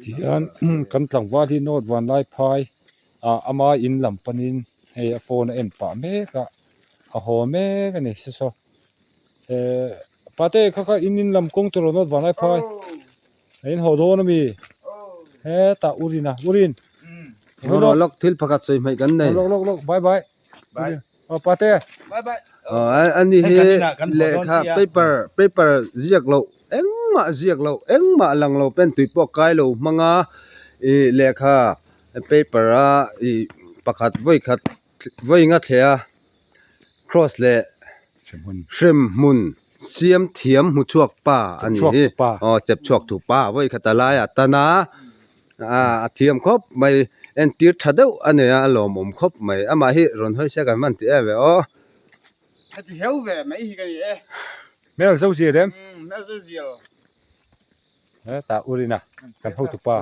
Tihian kan tlangval hi North Vanlaiphai ah ama in lam panin hei a phone a en pah mek a a haw mek a ni se saw eh pate kha kha in in lam kawng tur North Vanlaiphai a in haw dawn ami hetah u Rina u Rin Rawh lawk thil pakhat sawi hmaih kan nei. Lawk lawk lawk bye bye. Bye. Aw pate. Bye bye. Aw ani hi lehkha paper paper ziak loh engmah ziak loh engmah lang lo pen tui pawh kai lo hmanga ih lehkha paper a ih pakhat vawi khat vawi nga thleh a cross leh hrem hmun siam thiam hmu chhuak pa a ni hi aw chep chhuak thu pa vawi khat a laiah tan a. A thiam khawp mai entir tha deuh a nei a a lawmawm khawp mai amah hi rawn hawi se kan hman tih em ve aw. Heti heu ve mai hi ka ni e. Hmel zo zir em? Hmel zo zir. Hetah Urina kan hotu pa.